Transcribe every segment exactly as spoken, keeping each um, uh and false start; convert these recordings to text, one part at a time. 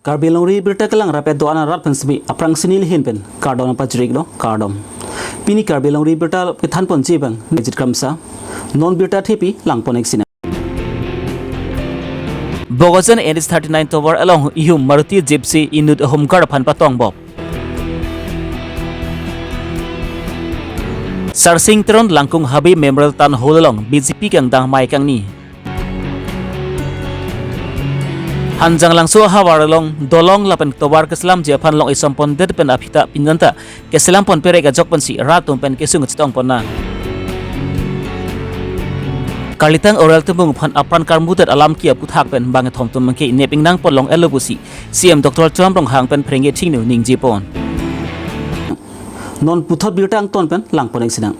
Karbi Longri Birta kelang rapet do-an arat pen semi aphrang sini lihin pen kardom pajrik lo, kardom. Pini Karbi Longri Birta kethan ponji abang Nejit Kramsa. Non birta thepi lang pon-ik sinang. Bokajan N H thirty-nine tovar along ihum Maruti Gypsy inut Home Guard aphan patong bom. Sarsing Teron Langkung Habe Memorial Town Hall along B J P kangdang amei kangni. Hanjanglangso ahavar along dolong lapen tovar keselamji aphan long isom pondet pen aphi ta pinjanta keselam pon perek ajok pensi rat atum pen kesung chetong pon nang. Karlitang Oral Timung aphan apran karmutet alam ki aputhak pen bangkethom atum ke nep ingnang pon long elo pusi C M Doctor Tuliram Ronghang pen pherangke thingnu ningje pon. Non puthot birta angton pen lang pon-ik sinang.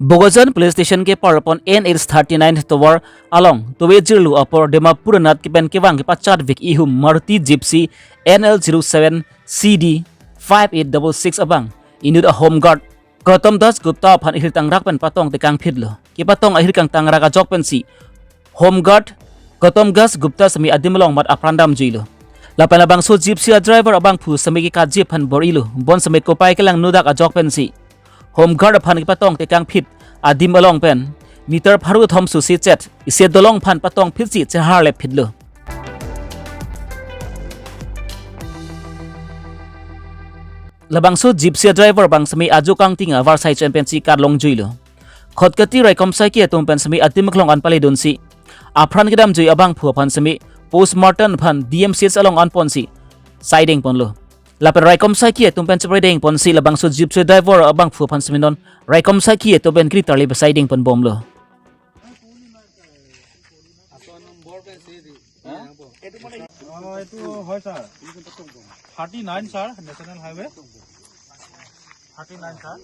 Bokajan Police Station kepar pon N H thirty-nine tovar along tove jirlu apor Dimapur anat kepen kevang kepachat vek ihum Maruti Gypsy N L zero seven C D five eight double six abang inut a Home Guard Gautam Das Gupta aphan ahirtangrak pen patong tekang phitlo. Kepatong ahirtangrak ajok pensi Home Guard Gautam Das Gupta semi adim along mat apran damjuilo. Lapen labangso Gypsy a driver abangphu semi kekatji aphan bor-ilo. Bon semi kopai kelang nodak ajok pensi Home Guard aphan kepatong tekang phit adim along pen meter pharo thom susi chet isi dolong aphan patong phitsi cheharlep phitlo. Labangso Gypsy a driver abang semi ajo kangting avarsai chen pensi karlongjuilo. Khatkhati raikom saiki atum pen semi adim aklong an paledunsi apran kedamjui abangphu aphan semi postmortem aphan D M C H along an ponsi saideng ponlo. Lapen raikom saiki atum pen chepredeng ponsi labangso Gypsy driver abangphu aphan semi non raikom saiki atum pen kri tarli saideng pon bomlo. অ, এইটো হয় sir, thirty nine sir, national highway thirty nine sir.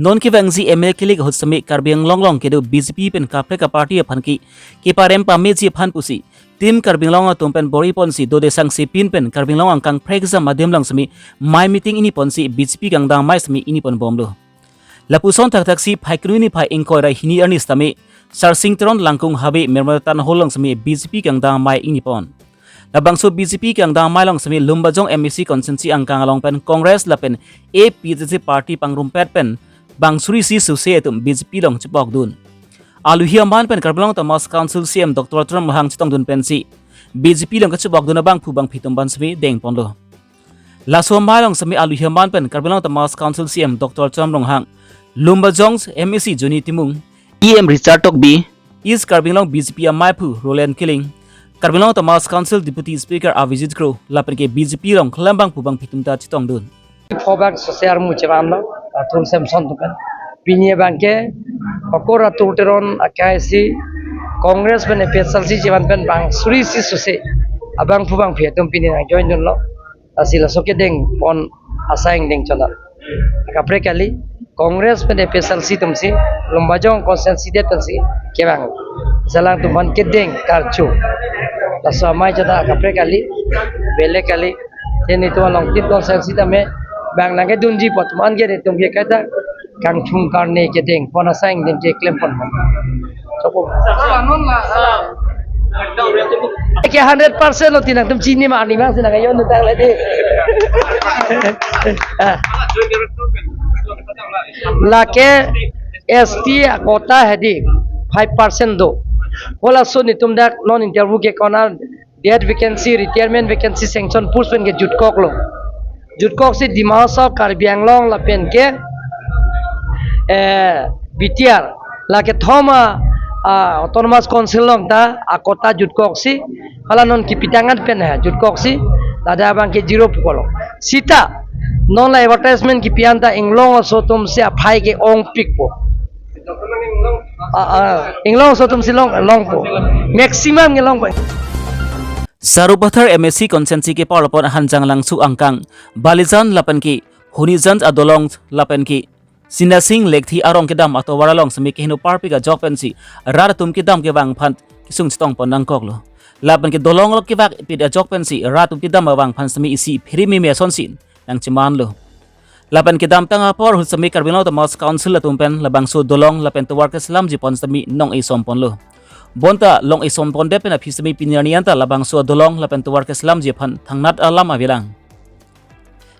Non kevangji M L A kilik ahut semi Karbi Anglong along kedo B J P pen kaprek a party aphan ke keparem pameji aphan pusi Team Karbi Anglong atum pen bor-i ponsi dode sangse pin pen Karbi Anglong angkang prekjam adim along semi mei meeting ingni ponsi B J P kangdang amei semi ingni pon bomlo. Lapuson thakthak si Phaikuni niphai ingkoi ra hini arni sitame Sarsing Teron Langkung Habe Memorial Town Hall along semi B J P kangdang amei ingni pon. Labangso B J P kangdang amei along semi Lumbajong M A C constituency angkang along pen Congress lapen A P H L C party pangrumpet pen bang suri isi suse atum B J P along chepokdun. Aluhi aman pen Karbi Anglong Autonomous Council C M Doctor Tuliram Ronghang chetongdun pensi B J P along kachepokdun abangphu bangphi atum pen semi deng ponlo. Laso amei along semi aluhi aman pen Karbi Anglong Autonomous Council C M Doctor Tuliram Ronghang, Lumbajong M A C Johnny Timung, E M Richard Tokbi, East Karbi Anglong B J P ameiphu Roland Killing, Karbi Anglong Autonomous Council Deputy Speaker Avijit Kro lapen ke B J P along keklem bangphu bangphi atum ta chetongdun. Phobak sose armu chevanlo, Ratul Samson atum pen. Pini abangke, Okor Ratul Teron akai si, Congress pen A P H L C chevan pen bang suri isi sose, abangphu bangphi atum pini nang join dunlo. Lasi laso kedeng pon asai ingdeng chonat. Kaprek kali, Congress pen A P H L C atum si, Lumbajong constituency det atum si, kevang. Jalang atum aphan kedeng karcho. Laso amei chonat kaprek kali, belek kali. Te netum along tin constituency tame, bang nangkedunji apot atum an ke netum ke kaita, kangthum karne kedeng pon asai ingdeng keklem pon. Choko. Ke hundred percent lo, ti nangtum chini ma, arni ma si nang ayon tang lagi. Ah. Lake S T quota hedi five percent do. Halaso netum dak non interview ke kona, dead vacancy, retirement vacancy, sanction post pen ke jutkoklo. Jutkok si Dima Hasao, Karbi Anglong lapen ke, eh, B T R. Lake thoma, ah, Autonomous Council along ta, a quota jutkok si, hala non kipi tang an pen ha, jutkok si, ladak abangke zero pukolo. Sita, non la advertisement kipi an ta inglong aso atum si aphai ke ongpikpo. Ah, ah, inglong aso atum si long, longpo. Maximum ke longpo. Sarupathar M A C constituency kepar pon Hanjanglangso angkang, Balijan lapen ke, Hunijan adolong lapen ke, Sinasing Lekthi arong kedam atovar along semi keheno parpik ajok pensi, rat atum kedam kevang aphan kesung chetong pon nangkoklo. Lapen ke dolong along kevak pit ajok pensi, rat atum kedam avang aphan semi isi phiri mimi asonsi nangchemanlo. Lapen kedamtang apor ahut semi Karbi Anglong Autonomous Council atum pen labangso dolong lapen tovar keselamji pon semi nong-e som ponlo. Bonta long-e som pondet pen aphi semi pini arni anta labangso dolong lapen tovar keselamji aphan thangnat alam avelang.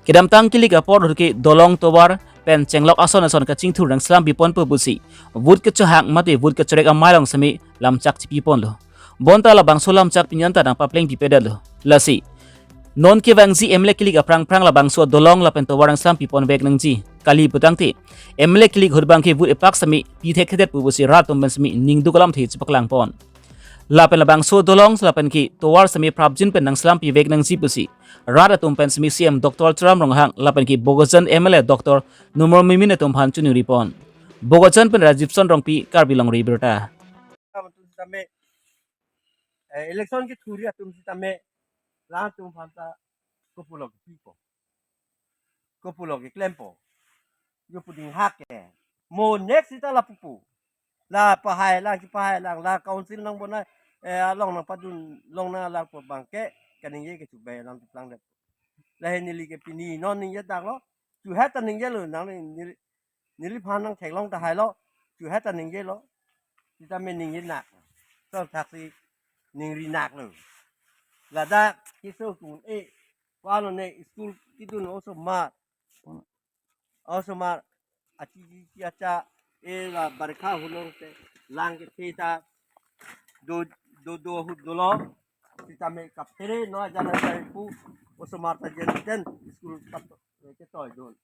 Kedamtang kilik apor ahut ke dolong tovar pen chenglok ason ason kachingthur nangselam piponpo pusi vote kechehang mate vote kechorek amei along semi lamchak chipi ponlo. Bonta labangso lamchak pini anta nangpapleng pipedetlo. Lasi non kevangji M L A kilik aphrang phrang labangso dolong lapen tovar nangselam pipon vek nangji kali putangte, M L A kilik ahut abangke vote epak semi pi thekthedet pu pusi rat atum pen semi ningduk alamthe chepaklang pon. Lapen labangso dolong lapen ke tovar semi prapjin pen nangselam pivek nangji pusi rat atum pen semi C M Doctor Tuliram Ronghang lapen ke Bokajan M L A Doctor Numal Momin atum aphan choningri pon. Bokajan pen Rajibson Rongpi, Karbi Longri Abirta. Kam atum sitame, eh, election kethurji atum sitame, lang atum aphanta kopulo kepipo, kopulo keklempo, yo puding hak ke. Mo next sita lapupo. La pahai lang, kepahai lang, la council nangbonai, eh, along nangpadun longnang alam pu abangke, kaningje ke chubai alam cheplang det. Lahei neli ke pini non ningje daklo, chuhet ta ningjelo, nang neli, neliphan nangtheklong tahailo, chuhet ta ningjelo. Sitame ningje nak. Song thaksi ningri naklo. Ladak keso kun e, palo ne school kedun osomar. Osomar achi chi acha e la barikha ahut along te lang kethe ta do do do ahut dolo. Sitame kaphere no ajana sai pu osomar ta jen ten school kat ketoidun.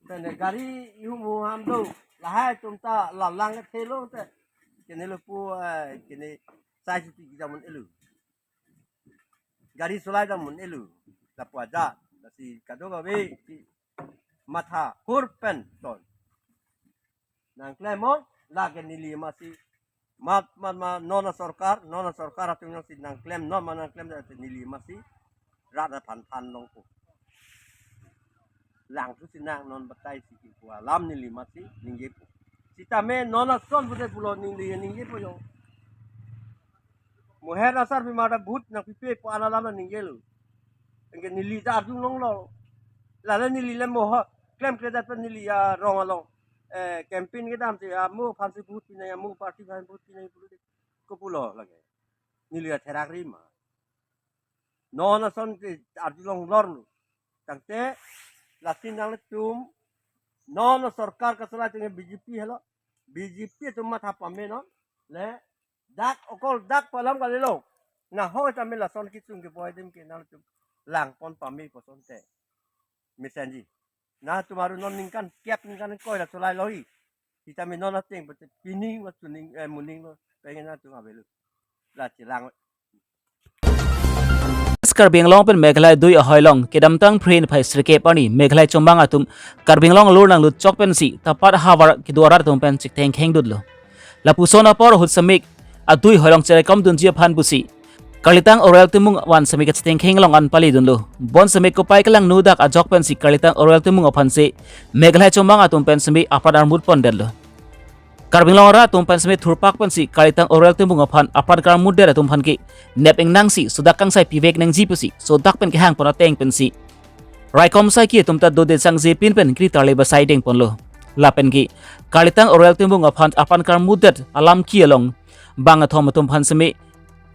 Tene gari ihum ihum do, lahai atum ta la lang kethelo te. Kene lo pu, eh, kene sai si ti jamun elu. Gari solai jamun elu. Lapu aja, lasi kadokave si matha hur pen ton. Nangklem mo, lake neli masi. Mat, mat, ma, non asorkar, non asorkar atum jongsi nangklem, non ma nangklem, neli masi rat aphan than longpo. Lang tu sinang non batai si kipu alam neli masi ningjepo. Sitame non ason pudet pulo neli ningjepo yo. Moher asar pima ta vote nangpipe pu an alam ningjelo. Anke neli ta arjulonglo. Lale neli le mo ho klemkledet pen neli arong along, eh, campaign kedam te, amo aphansi vote pinai, amo party aphan vote pinai pulote kopulo lake. Neli atherak ri ma. Non ason ke arjulonglorlo. Tangte lasi nanglitum non asorkar kasolai tangte B J P helo. B J P atum matha pame non. Le dak okol dak pu alam kalilo. Nahoi tame lason kisung keboi adim ke nanglitum lang pon pame kosonte. Mesenji. Nangtum aru non ningkan kep ningkan koi la solai lohi. Sitame non ateng pete pining lo suning, eh, muning lo pengen nangtum avelo. La chelang. Karbi Anglong pen Meghalaya adui ahoi along kedamtang Phre niphai sirkep arni Meghalaya chomang atum Karbi Anglong alur nanglut chok pensi tapat havar kedo arat atum pen chiktheng khengdutlo. Lapuson apor ahut semi adui ahoi along cheraikom dunji aphan pusi Karlitang Orel Timung aphan semi kachitheng kheng along an palidunlo. Bon semi kopai kelangno dak ajok pensi Karlitang Orel Timung aphansi Meghalaya chomang atum pen semi apran armut pondetlo. Karbi Anglong arat atum pen semi thurpak pensi Karlitang Orel Timung aphan apran karmutdet atum aphan ke nep ingnangsi sodak kangsai pivek nangji pusi sodak pen kehang pon ateng pensi raikom saiki atum ta dode sangje pin pen kri tarle basai deng ponlo. Lapen ke Karlitang Orel Timung aphan apran karmutdet alam ke along bangkethom atum aphan semi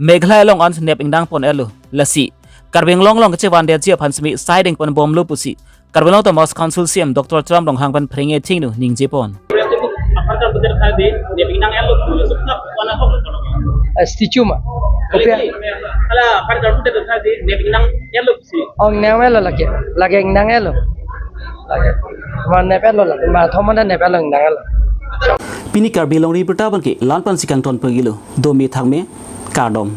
Meghalaya along an nep ingnang pon-etlo. Lasi Karbi Anglong along kachevandetji aphan semi sai deng pon bomlo pusi Karbi Anglong Autonomous Council C M Doctor Tuliram Ronghang pen phreng-e thengno ningje pon. Apran karmutdet tadi, nep ingnang-etlo, sukna wana hok. Eh, statue ma. Kopi? Ala, apran karmutdet tadi, nep ingnang-etlo pusi. Oh, ingnang-etlo lake. Lake ingnang-etlo. Lake. Ma nep-etlo lake. Ma thom ma nep-etlo ingnang-etlo. Pini Karbi Longri Abirta abangke la-an pensi kangton pagilo. Dome thakme, kardom.